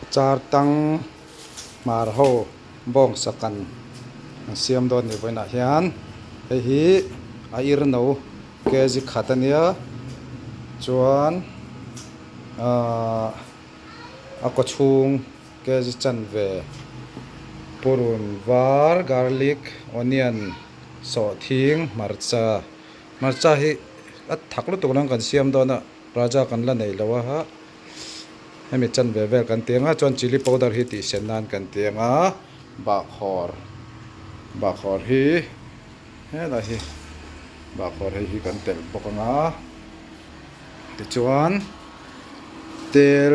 Char tang hmar ho bawngsa kan an siam dawn ni vawiinah hian hei hi a ir no kg khat a nia chuan ahh a kaw chhung kg chanve purun var garlic onion sawhthing hmarcha hmarcha hi a thak lutuk ang kan siam dawn a raja kan la nei lo a. Hemi chanve vel kan ti anga chuan chilli powder hi tih sen nan kan ti anga bahkhawr bahkhawr hi helai hi bahkhawr hei hi kan telh bawk anga tichuan tel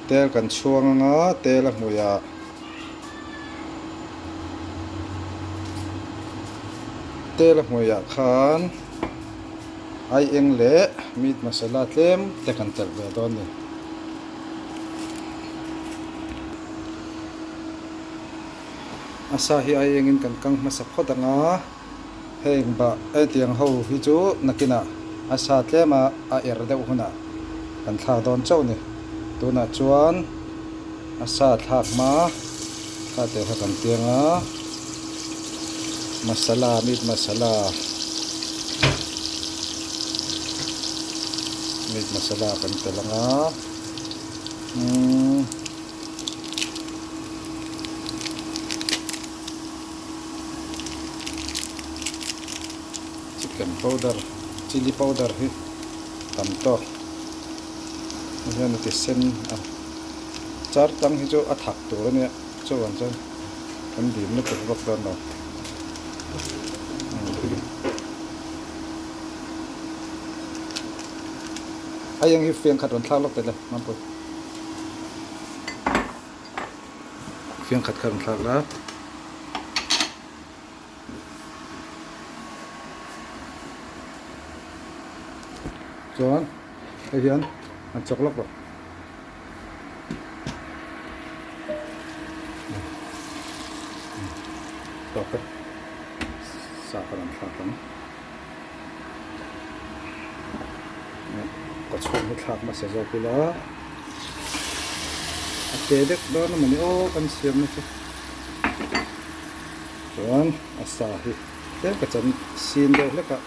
tel kan chhuang anga tel a hmuiah tel a hmuiah khan. Ai eng leh meat masala tlem te kan telh ve dawn a ni. A sa hi ai engin kan kang hmasa phawt ang a, heng bah hetiang ho hi chu nakinah a sa tlem a a er deuh hunah kan thlak dawn chauh a ni. Tunah chuan a sa thlak hma thla te kha kan piang a, masala meat masala meat masala kan telh ang a umm chicken powder chilli powder hi tam tawk. Hei hian a ti sen a, char tang hi chu a thak tur a nia chuan chuan kan dim lutuk vak dawn lo. A eng hi fiang khat rawn thlak lawk teh le Mampui. Fiang khat kha rawn thlak la. Chuan hei hian an chawk lawk rawh. Tawk e. Sa ka rawn thlak ang. Ka chhung hi thlak hmasa zawk ila. A te deuh dawn a mawni aw kan siamna chu. Chuan a sa hi tlem ka chan sin deuh hlek a.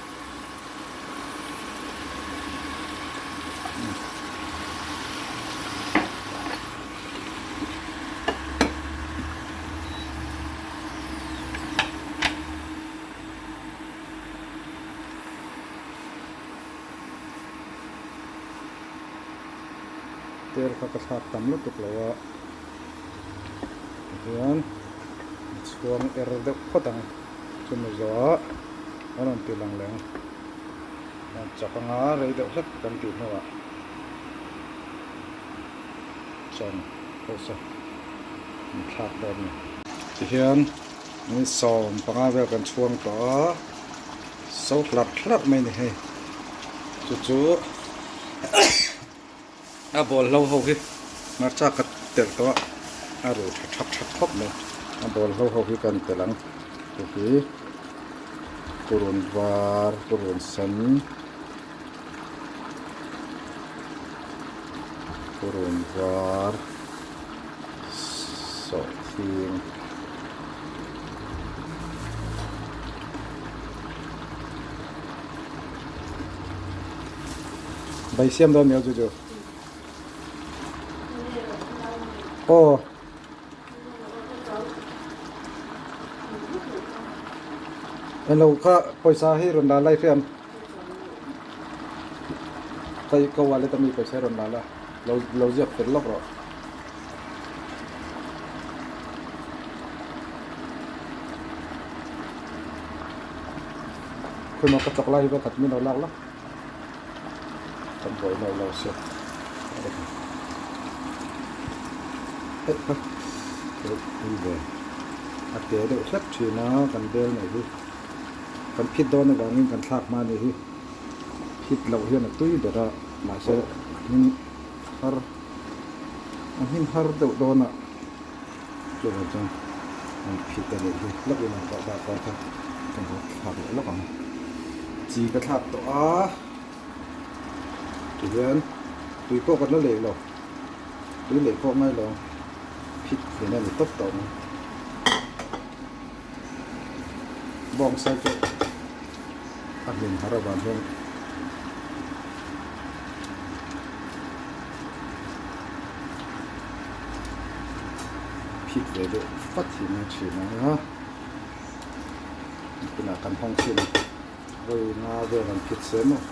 Tel kha ka thlak tam lutuk lo a tihian a chhuang er deuh phawt ang chumi zawhah an rawn ti lang leh ang a chak anga rei deuh hlek kan tih hnuah chuan pawisa an thlak dawn a ni tihian ni 15 vel kan chhuang tawh a so hlarh hlarh mai a ni hei chu chu. A bawlhlo ho hi hmarcha ka telh tawh a, a ru tha thak thak khawp mai. A bawlhlo ho hi kan telh ang. Hei hi purun var, purun sen, purun var, sawhthing. Bai siam dawn nia chu chu. Aw. Elo kha pawisa hi rawn la lai hriam. Kai ka wallet ami pawisa hi rawn la la. Lo lo ziak fel lawk rawh. Khawimaw ka chawk lai hi va khat min lo lak la. Kan buai lo lo se. Hei kha tui ve. A te deuh hlek thin a kan bel mai hi. Kan phit dawn avangin kan thlak hma ni hi. Phit loh hian a tui ber a mahse a hmin har a hmin har deuh dawn a chuvang chuan an phit a nih hi lawk in an tawh bak a kha ka lo thlak leh lawk ang chi ka thlak tawh a tihian tui pawh kan la leh lo. Tui leh pawh ngai lo phit thin a ni tawp tawh mai. Bawngsa chu a hlim har avang hian phit ve deuh fat hi a thin a, tunah kan hawng chhin a, vawi nga vel an phit se maw.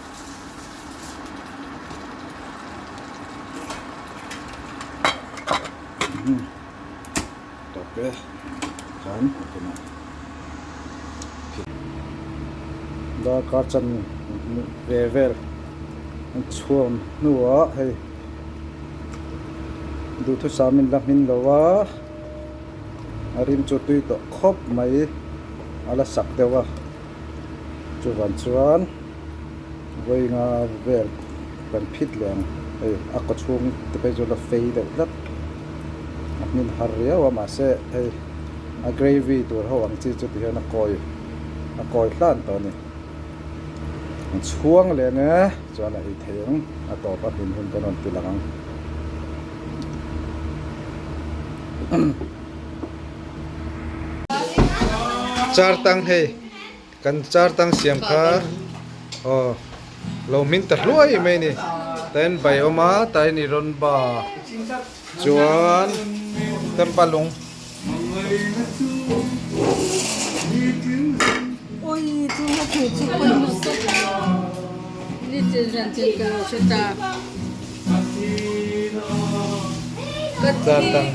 Tawp e khan tunah darkar chan ve vel an chhuam hnuah hei duhthusam in la hmin lo a a rim chu tui tawh khawp mai a la sak deuh a chuvang chuan vawi nga vel kan phit leh ang hei a kaw chhung te phei chu la fei deuh tlat a hmin har riau a mahse hei a gravy tur ho ang chi chu ti hian a kawi a kawi hlan tawh a ni an chhuang leh ang e chuan a ei thei ang a tawp a hmin hun kan rawn ti lang ang. Char tang hei. Kan char tang siam kha aw lo hmin ta hluai mai a ni. Tain bai awm a, tain i rawn ba chuan tempa lung. Char tang.